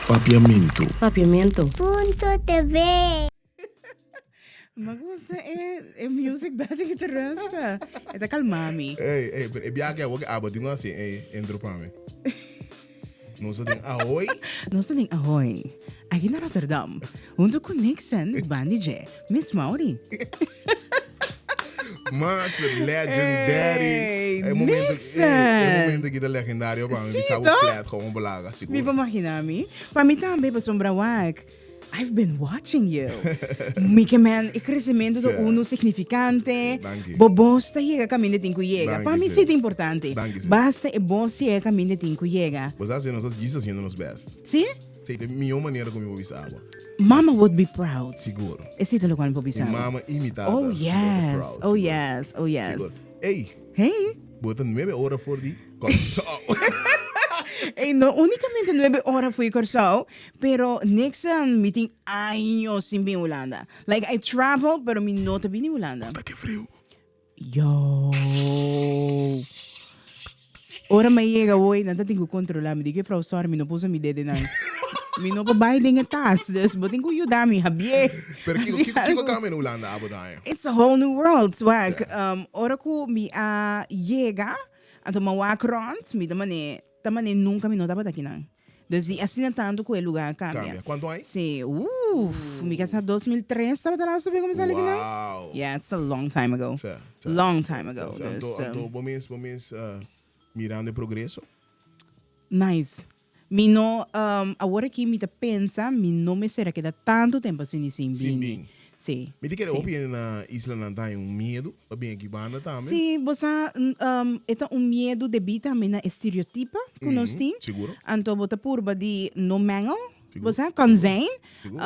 Papiamentu. Papiamento. Punto TV. Me gusta e, e music better que te resta. E ta calma mi. Ey, ey, pero e biaha ke awor ke abo tin así, ey, entro pa mi. Nos ta den Ahoy. Nos ta den Ahoy, aki na Rotterdam, hunto ku Nixon bandi dje, Miss Mauri. Master, legendary. Ey, E momento, Nixon. ey, e momento aki ta legendario pa mi. Sí, Bisa bo toch? flat gewoon belaga, Mi sigur. por imagina mi. Pa mi tambe, pasobra wak. I've been watching you. Mi ke men, e crecimiento ta Sí. uno significante. Danki. Bo bos ta yega caminda tin cu yega. Danki, Pa mi sis. sí ta importante. Danki, sis. Basta e bos yega caminda tin cu yega. Bo sa si nos ta djis haciendo nos best. Sí? Sí, ta e mihó manera cu mi por bisa abo. Mama would be proud. Sigur. Esei ta locual mi por bisa Mi abo. mama y mi tata Oh lo ta yes, proud, oh sigur. yes, oh yes. Sigur. Ey, Hey. bo ta nuebe ora for di Kòrsou. Ey, no únicamente nuebe ora for di Kòrsou, pero Nixon, mi tin años sin bin Hulanda. Like, I travel, pero mi no ta bini Hulanda. Ota ke friu. Yo. Ora mi a yega hoy, nan ta tin ku kontrolá mi. Di ku juffrouw, sorry, mi no por usa mi dedenan. Mi no por bai den e tas, dus bo tin ku yuda mi, habié. Pero kiko, Hasi kiko, kiko algu. kambia na Hulanda abo daño? It's a whole new world, wak. Ora ku mi a yega, anto mi a wak rond, mi ta mane, ta mane nunka mi no tabata akinan. Dus di asina tantu ku e lugar a kambia. Kambia. Kuantu aña? Si, uff, mi kasa 2003 tabata laatste bes ku mi sali akinan. Wow. Yeah, it's a long time ago. Sa, sa, Long sa, time ago. sa, sa. Dus, Anto, anto bo mes, bo mes mirando e progreso? Nice. Mi no, awor aki mi ta pensa mi no mester a keda tantu tempu asina sin Sin bini. bin. Si. Mi ta kere Si. hopi hende na islanan ta haña un miedu pa bin aki banda tambe. Si, bo sa, e ta un miedu debí tambe na e stereotipo ku nos tin. Siguro. Anto bo ta purba di no mengel, Sigur. bo sa, kan zijn. Sigur.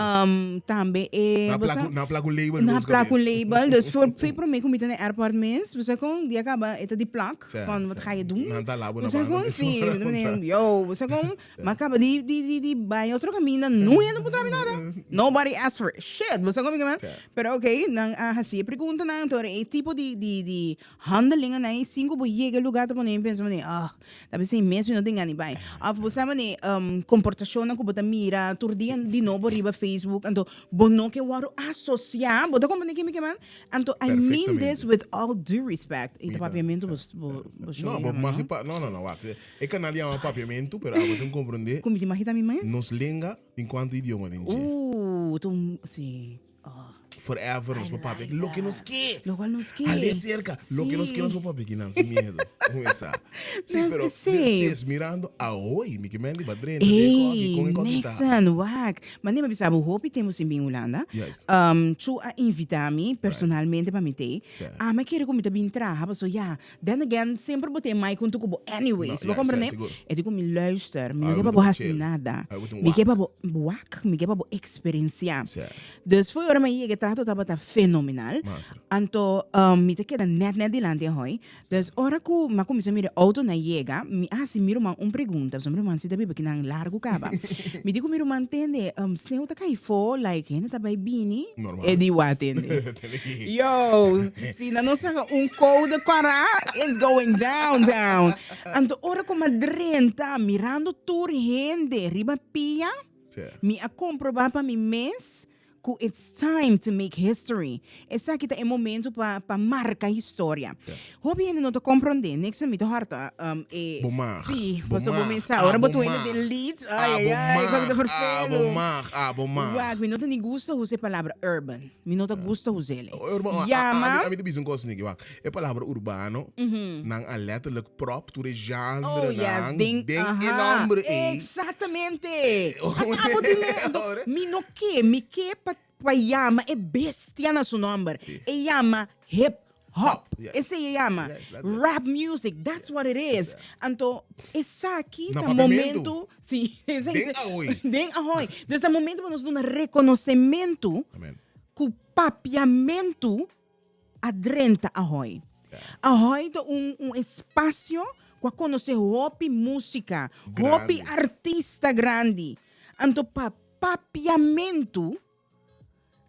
Tambe e, Na bo sa, plak, na plak un label na riba su plak un kabes. label. Dus for, for promé ku mi ta na airport mes, bo sa kon, dia kaba e ta di plak, Sa, van wat sa. ga je doen? Nan ta labo Bo na sa banda kon, mes. si, mi ta mane, yo, bo sa kon, Ma caba di di di di bay otro caminda no hende por trabi nada. Nobody asked for shit. Bo sa como man? Pero okay, nan a haci e preguntanan, anto e tipo di di di handelingen nan sin cu bo yega e lugar ta pone mi pensa mane, ah, ta bisa mes mi no tin gana di bay. Of bo sa mane comportacionnan cu bo ta mira tur dia di nobo riba Facebook, anto bo no ke worde asocia, bo ta comprende kico mi ke man? Anto I mean this with all due respect, y ta papiamento bo bo No, bo mag no no no wak. E kanal yama Papiamentu, pero abo tin komprondé. Ku mi tin magita mi mes? Nos lenga tin kuantu idioma den dje. Ta un, si. Oh. Forever nos por papia loke nos ke. Lokual nos ke. Hal'é serka. Loke nos ke nos por papia kinan sin miedo. Kumesa. Si, Nos pero esei. sis, mirando awoy, mi ke men di ba drenta den e koki, kon e Ey, koki ta. Nixon, wak. Mane mi bisa bo hopi tempu sin bin Hulanda. Juist. Chu a invita mi personalmente pa mi t'ei. Ami a kere ku mi ta bin traha, paso ya, Then again, semper bo tin e mic hunto ku bo anyways. No, Bo comprende? ja, sigur. E di ku mi luister, mi no Ah, ke bo pa bo ta hasi chill. nada. Ah, bo ta un Mi ke wak. pa bo wak, mi ke pa bo eksperensiá. Sí. Dus fo'i ora mi a yega e trato tabata fenomenal. Master. Anto mi ta keda nèt nèt dilanti e hòi. Dus ora ku mi a kuminsá mira e outonan yega, mi a hasi mi ruman un pregunta, pasobra mi ruman si ta biba kinan largu kaba. Mi di ku mi ruman, Tende, sneu ta kai fo, like hende ta bai bini? Normal. E di wak, tende. Yo, si nan no saka un code kora, it's going down, down. Anto ora ku mi a drenta mirando tur hende riba pia, mi a komproba pa mi mes ku it's time to make history. Esaki ta e momento pa pa marka historia. Hopi hende no ta komprondé, niks mi ta hòrta e. Bo mag. Sí, Bo pasobra bo mag. mesa Ah, ora bo bo tur hende mag. den lead, Ah, ai, bo ai, ai, mag. kòk ta Ah, bo verfelu. mag. Ah, bo mag. Wak, mi no ta ni gusta usa e palabra urban. Mi no ta gusta us'el. Urban, Yama. ami ta bisa un kos, Niki, wak. E palabra urbano, nan a letterlijk prop tur e genre Oh, yes, nan den, den e aha, nomber ei. Exactamente. Ata bo tin e, anto, mi no ke, mi ke pa pa yama e bestia na su nomber. E yama hip hop. Yes. Esei e yama. Yes, that's it. Rap music, that's what it is. Anto, esaki Na ta papiamentu. momento, si, esaki Den ta- ahoy. Den ahoy. Dus ta momento pa nos duna rekonosementu Amen. ku papiamentu a drenta ahoy. Ahoy ta un, un espasio ku a konosé hopi músika, hopi Grandi. artista grandi. Anto pa papiamentu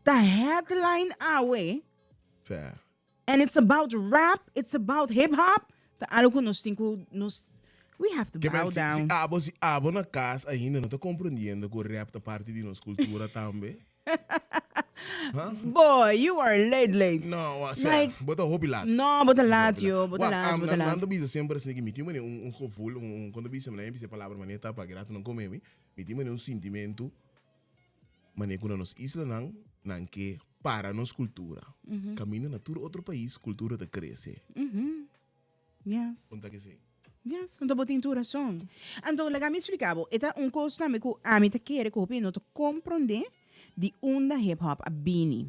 ta headline awe. Sí. And it's about rap, it's about hip hop. Ta algo ku nos tin ku nos. We have to Ke bow men, si, si down. abo, si abo na kas ainda no ta komprendiendo ku rap ta parti di nos kultura tambe. Huh? Boy, you are late, late. No, o sea, Like, bo ta hopi laat. No, bo ta laat, yo. Bo ta Wak, laat, am, bo ta nan, laat. nan ta bisa semper asina ki mi tin mane un, un gevoel, un, un, kon ta bisa, mi bisa e palabra mane ta pa grato nan come mi, mi tin mane un sintimento mane ku na nos islanan nan ke para nos kultura. Kaminda na tur otro pais kultura ta krese. Yes. Kon ta kesei? Yes, anto bo tin tur rason. Anto laga mi splika bo, e ta un kos tambe ku ami ta kere ku hopi no ta komprondé di unda hip hop a bini.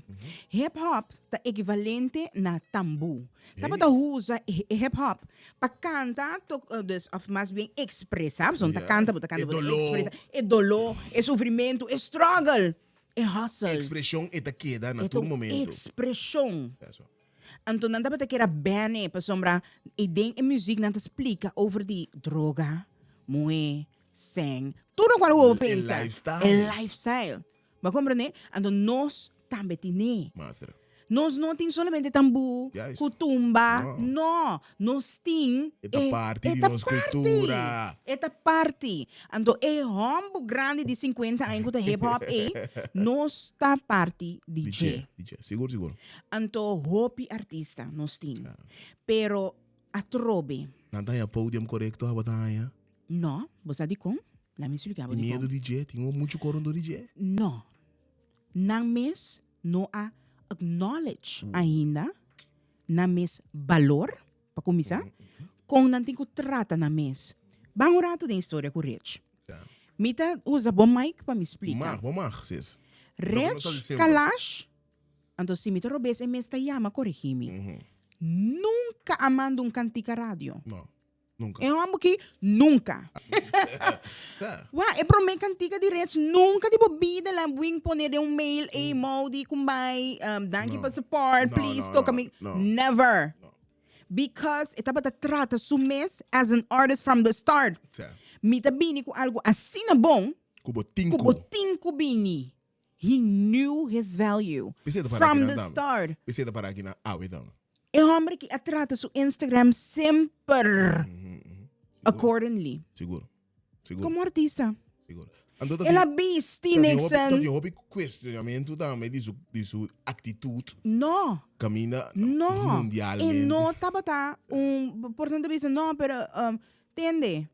Hip hop ta ekivalente na tambú. Tabata usa e hip hop pa kanta, to, dus, of mas bien ekspresá, pasobra no ta kanta, bo ta kanta, E bo ta doló. ekspresá e doló, e sufrimentu, e struggle, e hustle. Ekspreshon e ta keda na E ta tur un momento. ekspreshon. Eso. Anto nan tabata kera bene pasobra i den e muziek nan ta splika over di droga, muhé, sèn, tur lokual ku bo E pensa. lifestyle. E lifestyle. Bo a komprendé? Anto nos tambe tin'é. Master. Nos no tin solamente tambú, Juist. ku tumba, No. no. Nos tin E ta parti e di ta nos parti. kultura. E ta parti. Anto e hòmber grandi di 50 aña ku ta hip hop ei, nos ta parti di Di dje. dje, di dje. Sigur, sigur. Anto hopi artista nos tin. Pero atrobe. Nan ta haña podium korekto abo ta haña? No, bo sa dikon? Laat mi splika bo Tin dikon. miedu di dje? Tin muchu korondo di dje? No. Nan mes no a acknowledge ainda nan mes balor, pa kuminsá, kon nan tin ku trata nan mes. Ban un ratu den historia ku Rich. Mi ta usa bo mic pa mi splika. Mag, bo mag, sis. Rich Kalash Anto si mi ta robes e mes ta yama korigí mi. Nunka a manda un kantika radio. No, nunka. E hòmber ki nunka. Wak, e promé kantika di Reds nunka di bo bida la win pone den un mail, ey Maudy kumbai, danki pa support, please toka mi. Never. Because e tabata trata su mes as an artist from the start. Mi ta bini ku algu asina bon Ku bo tin ku ku. bo tin ku bini. He knew his value P'esei ta para from aki the nan tambe. start. P'esei ta para aki nan awe tambe. E homber ki a trata su Instagram semper accordingly. Sigur. Sigur. Como artista. Sigur. Anto ta El a tin- bisti, ta tin hopi- Nixon. Ta tin hopi cuestionamento tambe di su, di su actitud No. caminda No. mundialmente. E no tabata un, por tanto bisa no, pero um, tende,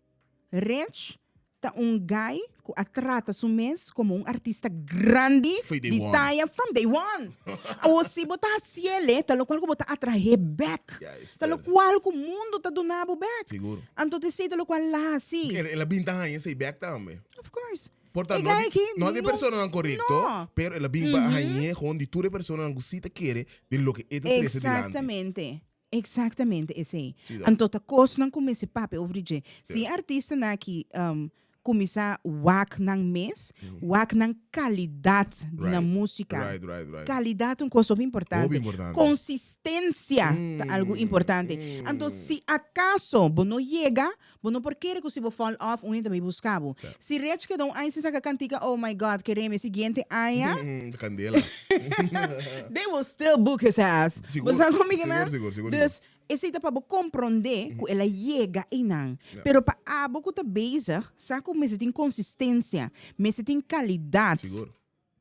Rich ta un guy cu a trata su mes como un artista grandi From day di one. taya from day one. Awor si bo ta haciele ta locual cu bo ta atrahe bek. Juist. Ta locual cu mundo ta duna bo bek. Sigur. Anto ta esey ta locual la haci. El, el a bin ta haña esey bek tambe. Of course. Por ta E no guy di, aki no di no- personanan correcto, no. pero el a bin pa hañ'e gewoon di tur e personanan cu si ta kere di loke e ta trece dilanti. Exactamente. Exactamente esey. Sí, dat. Anto ta kosnan ku mester papia over di dje. Si e artistanan aki um, kuminsá wak nan mes, wak nan kalidat di nan Right. músika. Right, right, right. Kalidat un kos hopi importante. Hopi importante. Konsistensia ta algu importante. Anto si akaso bo no yega, bo no por kere ku si bo fall off un hende ta bai buska bo. Si Rech keda un aña sin saka kantika, oh my God, kereme siguiente aña. Kandela. They will still book his ass. Sigur, Bo sa kon mi ke sigur, men? sigur, sigur, Dus, esei ta pa bo komprondé ku el a yega einan. Pero pa abo ku ta bezig, sa ku mester tin konsistensia, mester tin kalidat. Sigur.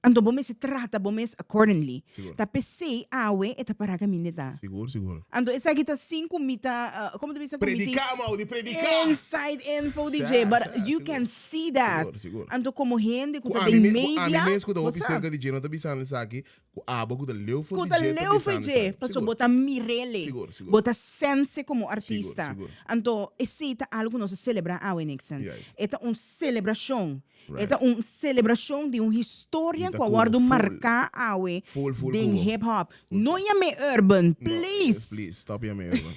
Anto bo mester trata bo mes accordingly. Sigur. Ta p'esei awe e ta pará kaminda e ta. Sigur, sigur. Anto esaki ta sin ku mi ta, komo ta bisa ku mi tin Prediká, Maudi, prediká! inside info di Sa, dje, but sa, you sigur. can see that. Sigur, sigur. Anto komo hende ku Ku ta ami den me, ku ami media, mes ku ta bo hopi sa. serka di dje no ta bisando esaki, ku abo ku ta leu for Ku di ta dje ta leu for bisando dje, esaki. pasobra Sigur. bo ta mir'ele. Sigur, sigur. Bo ta sense komo artista. Sigur, sigur. Anto esei ta algu ku nos ta selebrá awe, Nixon. Juist. E ta un selebrashon. E Right. ta un celebracion di un historia Mi ta cu a cubo wordo full. marca awe Full, full den cubo. hip hop. Full, No full. yam'e urban, No, please. please, stop yam'e urban.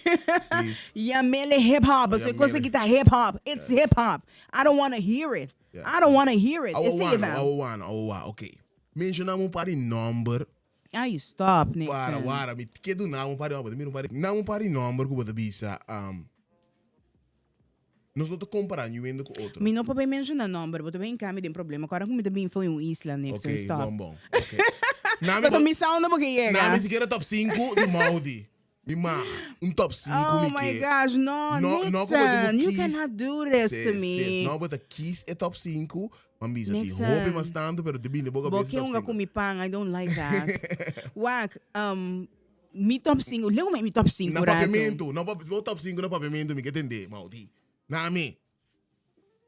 Please. Yam'ele hip hop, pasobra e Yam'ele. cosa aki ta hip hop. It's hip hop. I don't wanna hear it. Yeah. I don't wanna hear it. Awo Esey wano, ta. awo wano, awo wa, ok. Menciona un par di nomber. Ay, stop, Wara, Nixon. wara, mi ke duna un par di nomber, mira un par di, na un par di nomber cu bo ta bisa, um, Nos no ta kompará niun hende ku otro. Mi no por bay menciona nomber, bo ta bay hinca mi den problema. Kora ku mi ta bin fo'i un isla, Nixon, Ok, stop. bon, bon. Ok. Nami Pasobra bo- mi sa unda bo ke yega. Nami sikiera top sinku di Maudi. Mi mag un top 5 Oh mi my ke. gosh, no, No, no ku bo Nixon, tin ku you kies. cannot do this to Sis, me. sis, no bo ta kies e top 5, man bisa di Nixon. hopi mas tantu, pero di bini bo Bo kabes ke top hunga ku 5. mi pan, I don't like that. Wak, um, mi top 5, leu mi top 5 Na rato. papiamentu, no pap, bo top 5 na papiamentu mi ke tende, Maudi. Na mi.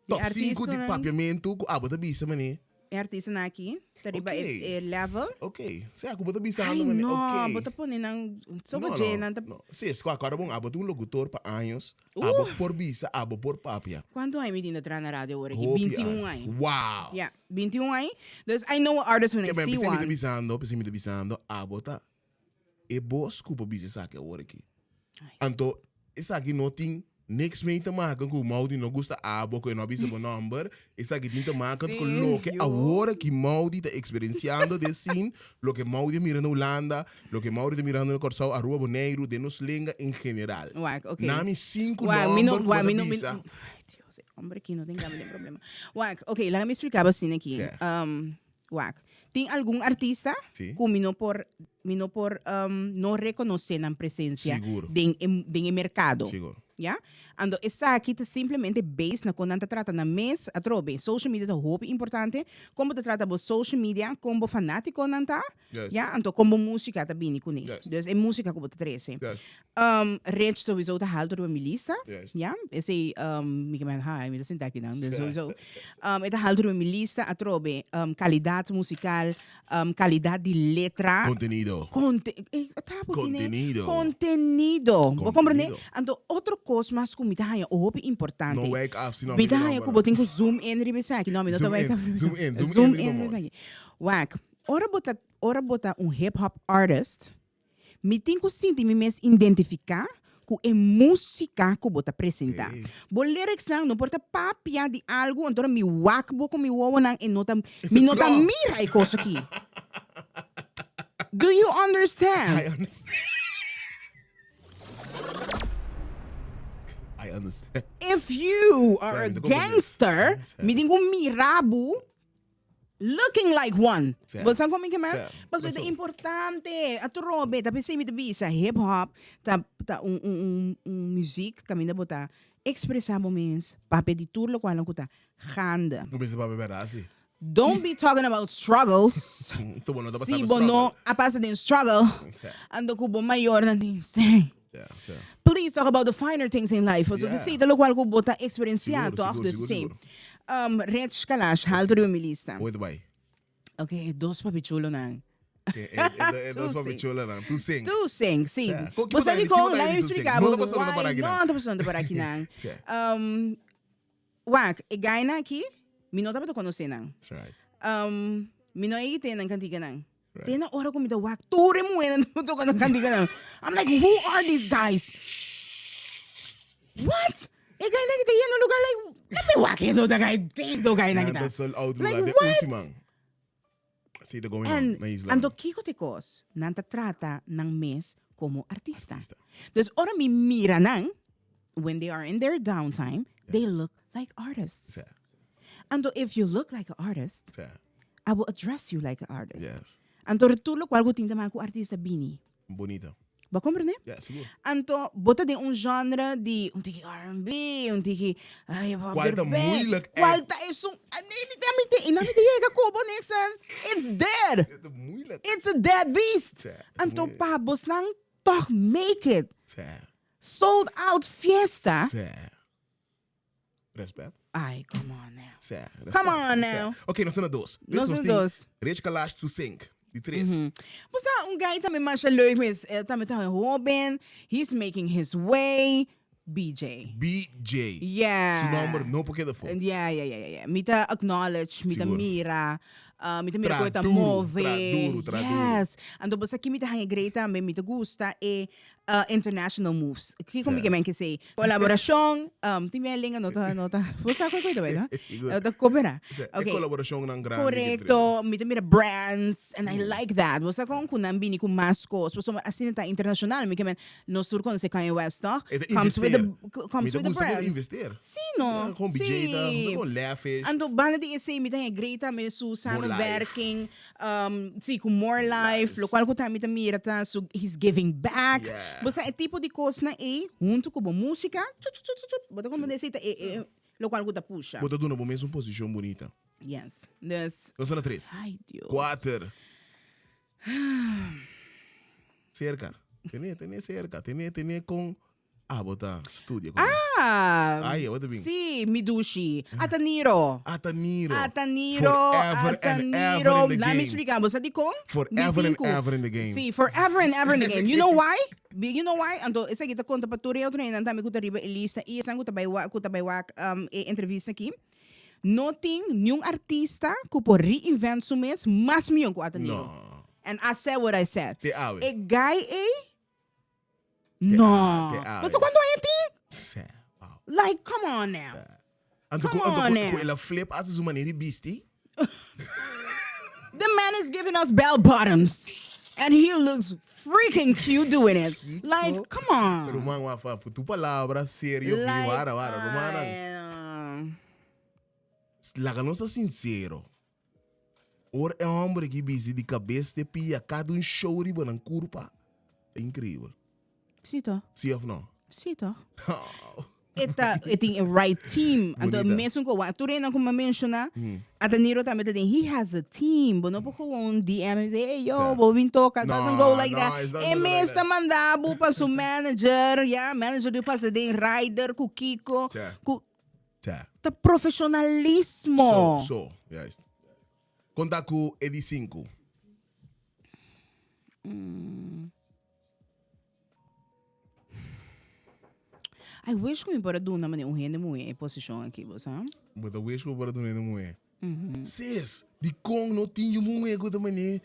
Di Top 5 di artistanan. papiamentu ku abo ta bisa mane. E artistanan aki ta riba Ok. e, e level. Ok, sea ku bo ta Ay bisando mane, no, ok. bo ta pone nan so No, dje no, nan ta no. Sis, ku akora bon, abo ta un locutor pa años, abo por bisa, abo por papia. Cuanto aña mi tin ta traha na radio awor aki? Hopi 21 aña. aña. Wow! Ja, 21 aña. Dus I know an artist when I Ke men, see p'esei mi ta one. bisando, p'esei mi ta bisando, abo ta e bos ku por bisa esaki awor aki. Ai. Anto, esaki no tin niks mee te maken ku Maudi no gusta abo, ku e no a bisa bo nòmber. Esaki tin te maken ku Sí, loke yo. awor aki Maudi ta eksperensiando den sin, loke Maudi a mira na Hulanda, loke Maudi ta mirando na Kòrsou, Aruba, Boneiru, den nos lenga en general. Wak, oké. Nami sinku Wak, mi no, nòmber ku bo wak, ta mi no, mi, bisa. Ai, Dios, e hòmber aki no tin kaba den problema. Wak, oké, laga mi splika bo asina aki. Sí. Wak, tin algun artista Sí. ku mi no por, mi no por um, no rekonosé nan presensia Sigur. den e, den e merkado. Sigur. Ya? Anto esaki ta simplemente based na kon nan ta trata nan mes atrobe. Social media ta hopi importante. Kon bo ta trata bo social media, kon bo fanatikonan ta, Juist. ya? Anto kon bo músika ta bini kuné. Juist. Dus e músika ku bo ta trese. Juist. Um, Rich sowieso ta halto riba mi lista. Juist. Ja, esei um, mi ke men ha, mi ta sinta aki dan, dus sowieso. Um, e ta halto riba mi lista atrobe. Um, kalidat musikal, um, kalidat di letra. Contenido. Conte eh, ta bo tine? Contenido. Contenido. Bo comprende? Contenido. Anto otro kos mas ku mi ta haña hopi importante. No wijk af, sino Mi ta haña ku bo tin ku zoom in riba esaki. No, mi no ta Zoom wijk in, af. zoom in, zoom in Zoom riba in riba mooi. esaki. Wak, ora bo ta, ora bo ta un hip hop artist, Mi tin ku sinti mi mes identifiká ku e músika ku bo ta presentá. Bo lyricsnan no por ta papia di algu, anto mi wak bo ku mi wowonan e no ta, mi no ta mira e kos aki. Do you understand? I understand. I understand. If you are a gangster, mi tin ku mira bo Looking like one. Sí. Bo sa kon mi ke men? Sí. Pasobra ta Paso- importante. Atrobe, ta pesei mi ta bisa hip hop ta ta un un un un muziek kaminda bo ta expresa bo mes papia di tur lokual ku ta gaande. Bo mester papia berdad si. Don't be talking about struggles Tu bo no ta si pasando bo no struggle. a pasa den struggle Sí. ando ku bo mayornan tin sey. Sí, sí. Please talk about the finer things in life. Pasobra Yeah. si ta lokual ku bo ta eksperensiá Sigur, tòg? sigur, Dus sigur, si. sigur. Um, Rich Kalash, halto riba mi lista. Hoe ta bai? Ok, dos papi chulonan. E, e, e, e dos Tu papi sing. chulonan. Tu sing. Tu sing, si. Sa. Ko- ki Bo sa botay di di- ki kon, botay laat di mi tu sing? explica No bo ta pasando why- para akinan. No ta pasando para akinan. Sa. Um, wak, e guynan aki, mi no tabata konosé nan. That's right. Um, mi no a yeg'e nan kantikanan. Right. Te na ora ku mi ta wak tur e muhénan ta toka nan kantikanan. I'm like, who are these guys? What? E guynan ki ta yendo lugar like, let me wak e do guy, do guynan Nan ki ta. ta sold out Like, lugar de what? un siman. Sí, ta going on And, na isla. anto kiko te kos? Nan ta trata nan mes como artista. Artista. Dus ora mi mira nan, when they are in their downtime, they look like artists. Sí, Anto if you look like an artist, sí. I will address you like an artist. Yes. Anto tur lokual ku tin ta man ku artista bini. Bonita. Bo comprende? Ja, sigur. Anto bo ta den un genre di un tiki R&B, un tiki ay, bo Cual ta berbé. moeilijk, eh. Cual ta esun, ah, nee, mi te, mi te, y na mi te yega kobo Nixon. It's dead. Het is moeilijk. It's a dead beast. Ja, het is Anto moeilijk. pa bosnan toch make it. Ja. Sold out fiesta. Ja. Respect. Ay, come on now. Sa, respect. Come on Sa. now. Ok, nos ta na dos. Dus Nos nos na tin dos. Rich Kalash to Sink. Di tres. Bo sa, un guy tambe masha leuk mes. E tambe ta hoben. He's making his way. BJ. BJ. Yeah. Su nomber no por keda for. Yeah, yeah, yeah, yeah, yeah. Mi ta acknowledge, mi ta Sigur. mira, mi ta mira Tra kon e ta duro, move. tra duro, tra duro. Yes. Anto bo sa ki mi ta haña great tambe, mi ta gusta e international moves. Kiko mi ke men ke sei? Kolaborashon, um, tin bia lenga no ta, no ta, bo sa koi koi ta bai, no? No ta koopera. E Okay. kolaborashonnan grandi. Korekto, mi ta mira brands and I like that. Bo sa kon ku nan bini ku mas kos, pasobra asina ta internashonal. Mi ke men, nos tur konosé Kanye West, toch? E ta Comes with the, investeer. comes Mi ta with the gusta ku brands. investeer. Sí, no? Ja, kon BJ ta, Sí. kon Lavish. Anto banda di esei mi ta haña great tambe su samenwerking, um, sí, ku More Life, Lives. lokual ku tambe mi ta mira ta su, he's giving back. Yes. Bo sa e tipo di kosnan ei huntu ku bo músika, chup chup chup chup, bo ta komprendé esei ta e e lokual ku ta pusha. Bo ta duna bo mes un posishon bunita. Yes. Dus. Nos ta na tres. Ai Dios. Kuater. Serka. Tene, tene serka. Tene, tene kon abo ta studia kon. Ah! Ai, abo ta bin. Sí, mi dushi. Ata Niro. Ata Niro. Ata Niro. Forever Ata and ever Niro. in the Laat me game. explica. Bo sa di kon? Forever Mi and tin ku- ever in the game. Sí, forever and ever in the game. You know why? You know why? Anto, esaki ta konta pa tur e otro hendenan tambe ku ta riba e lista i esnan ku ta bai wak, ku ta bai wak um, e entrevista aki. No tin niun artista ku por reinvent su mes mas mihó ku Ata Niro. No. And I said what I said. Te awe. E guy ei, no. Te awe. Pasobra kuantu aña e tin? Sè, wow. Like, come on now. Anto ku, Come anto on ku, now. ku el a flip hasta su manera di bisti. The man is giving us bell bottoms. And he looks freaking cute doing it. Kiko. Like, come on. Ruman wafa, fu tu palabra serio, Like, wara, wara, rumannan. ay, Laga nos ta sincero. Ora e homber aki bisti di cabes te pia, cada un show riba nan curpa, ta increibel. Sí toch? Sí of no? Sí toch? Oh. E ta, e tin e right team. Anto Bonita. mesun ko wa, tur hendenan ku mi a menshoná, Ata Niro tambe ta den, he has a team. Bo no por gewoon DM y say, hey yo, Sí. bo bin toca. No, Doesn't go like no, that. it's not E go like mes ta that. manda bo pa su manager, ya. Manager di pasa den rider ku Kiko. Sí. Ku, Sí. ta profesionalismo. So, so, juist. Konta ku e di sinku. I wish ku mi por a duna mane un hende muhé e posishon aki, bo sa. Bo ta wish ku bo por a duna hende muhé? Sis, dikon no tin yu muhé ku ta mane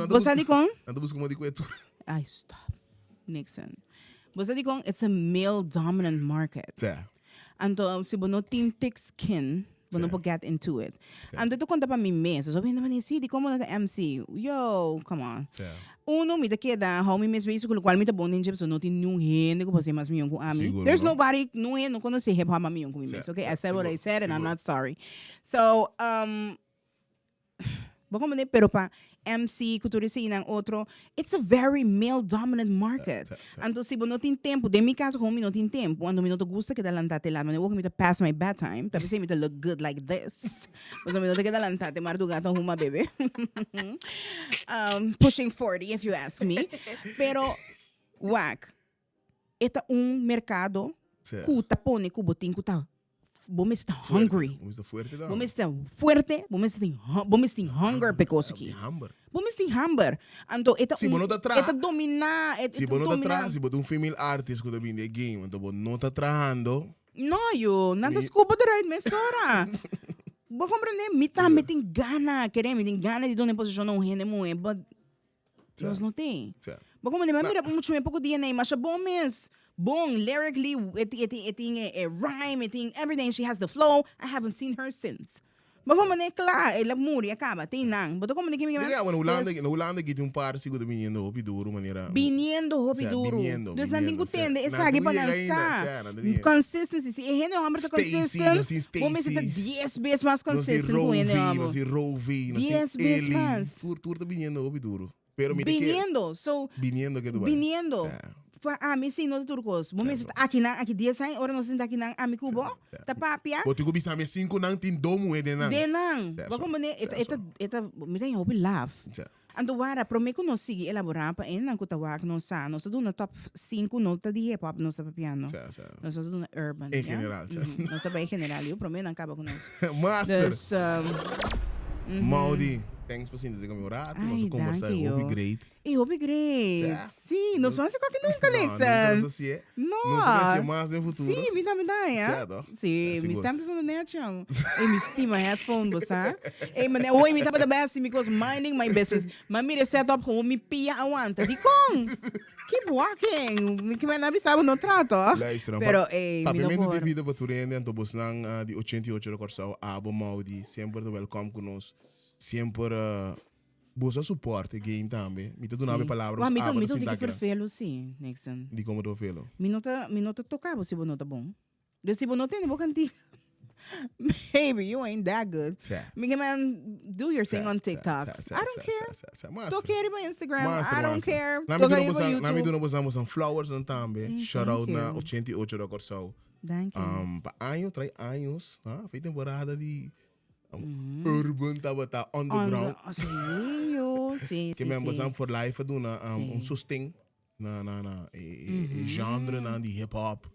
Bo sa dikon? Nan ta buska modo di ku e tur. Ay, stop. Nixon. Bo sa dikon? It's a male dominant market. Sa. Anto si bo no tin thick skin, bo no por get into it. Anto ta konta pa mi mes. So hende mane, si, dikon bo no ta MC? Yo, come on. Uno, mi ta keda hou mi mes bezig ku lokual mi ta bon den dje, pasobra no tin niun hende ku por hasi mas mion ku ami. Sigur There's no. nobody, niun hende no konosé hip hop mas mion ku mi mes, okay? I said what I said and I'm not sorry. So, um, Bo comprende? Pero pa MC cu tur eseinan otro, it's a very male dominant market. Sa, sa. Anto si bo no tin tempo, den mi caso gewoon mi no tin tempo, anto mi no ta gusta keda lanta te laat, wanneer mi ta past my bedtime, ta pesey mi ta look good like this. Pasobra mi no ta keda lanta te marduga ta huma bebe. Um, pushing 40 if you ask me. Pero, wak, e ta un mercado Sa. cu ta pone cu bo tin cu ta Bo mester ta Fuerte. hungry. Bo mester fuerte dan. Bo mester fuerte, bo mester tin hu- bo mester tin hunger p'e kos aki. Hamber. Bo mester tin hamber. Anto e ta Si bo un- no ta traha- e ta dominá, e, e Si ta bo no ta dominá. traha, si bo ta un female artist ku ta bini den e game, anto bo no ta trahando, No, yu, nan ta Mi- scupa eruit mesora. Bo comprende? Mi tambe tin gana, kere, mi tin gana di duna e posishon na un hende muhé, but Nos no tin. Sa. Bo como mi mira mucho me poco DNA, masha bon mes. Bon, lyrically, e tin, e tin, e tin e, e rhyme, e tin everything. She has the flow. I haven't seen her since. Bo como ne kla, el a muri, a caba, tin nan. Bo ta como ne kimi Ja, bueno, Hulanda, na Hulanda ki tin un par si ku ta biniendo hopi duro manera. Biniendo hopi Sa, duro. biniendo, Dus nan tin biniendo, ku sa. tende Nan esaki tin ku pa nan yega ainda, sa. sa, nan tin ku yega. Consistency, si e hende homber ta Stacy, consistent, nos tin bo mester ta Stacy. dies bes mas Nos tin consistent ku hende Rovi, homber. nos tin Rovi, nos tin Dies bes Eli. mas. Tur, tur ta biniendo hopi duro. Pero mi ta kere. Biniendo, so. Biniendo ke tu bai. Biniendo. Sa. Pa ami si no ta tur kos. Bo mester ta aki nan, aki dies aña, ora nos sinta aki nan, ami ku bo, Sa, sa. ta papia. Bo tin ku bisa mi e sinku nan tin do muhé den nan. Den nan. Sa, Bo so. komprende? E ta, Sa, e ta, so. e ta, mi ta haña hopi laf. Sa. Anto wara, promé ku nos sigui elaborá pa esnan ku ta wak nos sa, nos ta duna top sinku, no ta di hip hop nos ta papiando. Sa, sa. Nos ta duna urban. En ya? general, sa. Mhm. Nos ta bai en general, yo promé nan kaba ku nos. Master. Dus, Maudy, thanks pa sinta ku mi un rato. Nos Ay, a kombersá danki, hopi yo. great. E hopi great. Sa. Sí, nos no hasi kwaki nunca, No, nunca Nixon. nos hasié. No. Nos ta hasié mas den futuro. Sí, mi tambe ta, ya. Sa, toch? Sí, Ja, mi sigur. stem ta sonda net, jong. Ey, mi stima headphone, bo sa. Ey, maar hoy mi tabata best because minding my business. Maar mira set up gewoon mi pia aguanta. Dikon? Keep walking. Mi ke men a bisa bo no trato. Luister, Pero, ey, mi no Papiamentu por. di vida pa tur hende, anto bosnan ah, di 88 de Kòrsou, abo Maudi, semper ta welcome ku nos. Semper ah, Boso a support e game tambe. Mi ta duna bo e palabra Wah, mi ta abo mi ta ta sinta tiki akira. vervelo si, Nixon. Di como ta vervelo? Mi no ta mi no ta toca bo si bo no ta bon. Dus si bo no tende bo cantica. Baby, you ain't that good. Sa. Mi ke man, do your thing Sa, on sa, TikTok. sa, sa, I don't sa, care. sa, sa, sa. Master. Toque riba Instagram. Master, I don't master. care. Na mi Toca duna riba bosan, na mi YouTube. duna bosan bosan flowers dan tambe. Shout out thank na you. 88 da Corsou. Thank you. Um, pa año, trai años, ha? Fei temporada di um, urban tabata underground. On the, sí, yo, sí, Que sí, men sí. bosan for life duna um, Sí. un sosten na na na e, e, e genre na di hip hop,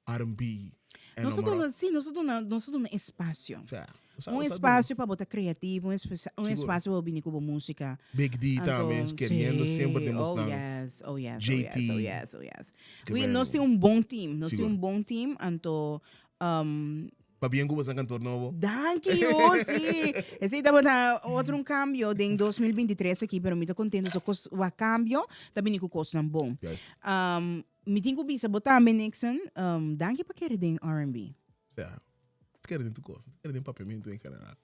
R&B. En Nos noem maar op. duna, sí, nos duna, nos duna espacio. Sa, sa- Un sa espacio pa bo ta creativo, un, un Sigur. espacio pa bini cu bo musica. Big D tambe, Anto, queriendo sí, semper oh demostrar. yes, oh yes, oh JT. yes, oh yes, oh yes. Que We, bueno. nos tin un bon team, nos tin Sigur. un bon team, anto um, Pabien cu boso cantor nobo. Dank you, sí. Esey tabata otro un cambio den 2023 aki, pero mi ta contento. So cos wa cambio, ta bini cu cosnan bon. Juist. Um, mi tin cu bisa bo tambe, Nixon, um, danki pa kere den R&B. Sea, kere den tu cos, kere den papiamento en general.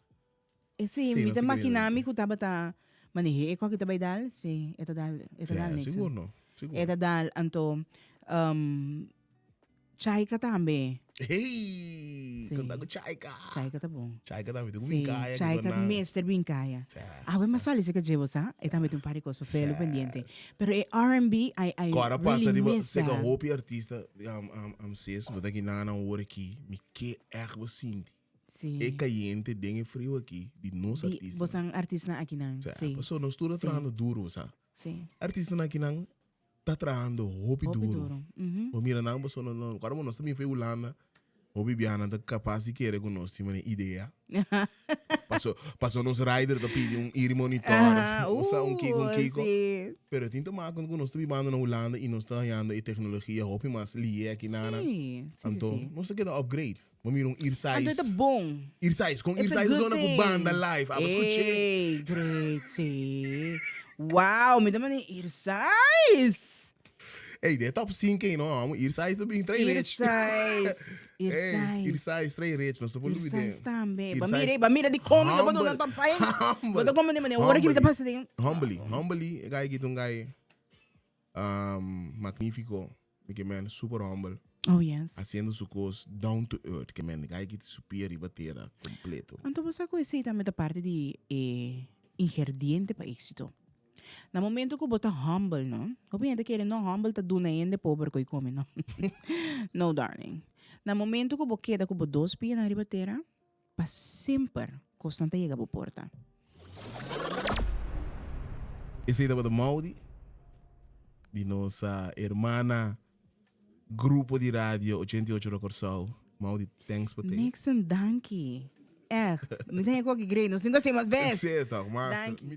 Eh, sí, Sí, mi nos ta ta kere makina den. mi cu tabata manehe e koki ta bay dal, sí, e ta dal, e ta Sea, dal, Nixon. sigur no, sigur. E ta dal, anto, um, Chaika tambe. Hey! Sí. Konta ku Chaika. Chaika ta bon. Chaika tambe tin ku Sí, bin kaya. Chaika mester bin kaya. Sí. Awe mas sali seka dje bo sa, e tambe tin un par di kos pa pelo Sí. pendiente. Pero e R&B, I, I Kora pasa really riba miss seka that. hopi artista um, um, um, sis, bo ta ki nana hoor aki, mi ke echt bo sinti. Sí. E kayente den e frio aki di nos Di artista. bosan artista akinan. Sí. Sí. Paso nos tur ta Sí. trahando duro, sa. Sí. Artistanan akinan ta trahando hopi Hopi duro. duro. Mhm. Bo mira nan boso no no cuando nos ta bin fe Hulanda, hopi biaha ta capaz di kere cu nos tin mane idea. Paso paso nos rider ta pidi un ear monitor, Aha, o sa un kiko un kiko. Sí. Pero tin te maken cu nos ta bibando na Hulanda y nos ta hayando e tecnologia hopi mas lihe aki nana. Sí, sí, sí, Anto sí. nos ta keda upgrade. Bo mira un ear Anto size. ta bon. Ear size, con ear It's a size good zona cu thing. banda live. Abo scuché. Ey, great, sí. Wow, mi ta manda ear size. Ey, de top 5 ei no, amo. Ear size ta bin trae Ear rich. size. Ear Ey, size. ear size trae rich, nos ta por Ear lubide. size tambe. Ear Ba size. mira, ba mira di come, ba Humble. duna top 5. Humble. Ba ta come di mane, ora ki mi ta Humbly. pasa den. Humbly, humbly, e guy ki ta un guy um, magnífico. Mi ke man super humble. Oh yes. Haciendo su cos down to earth. Ke man, guy ki ta su pia riba tera completo. Anto bo sa ku esei tambe ta parti di e ingrediente pa éxito. Na momento ku bo ta humble, no? Hopi hende kere no humble ta duna hende pober ku e kome, no. No, darling. Na momento ku bo keda ku bo dos pianan riba tera, Pa semper kosnan ta yega bo porta. Esei tabata Maudi di nos hermana grupo di radio 88 Rock Kòrsou. Maudi, thanks pa te. Nixon, danki. Echt. Mi ta haya koki great. Nos tin ku hasi mas bes. Esei ta, master. Danki.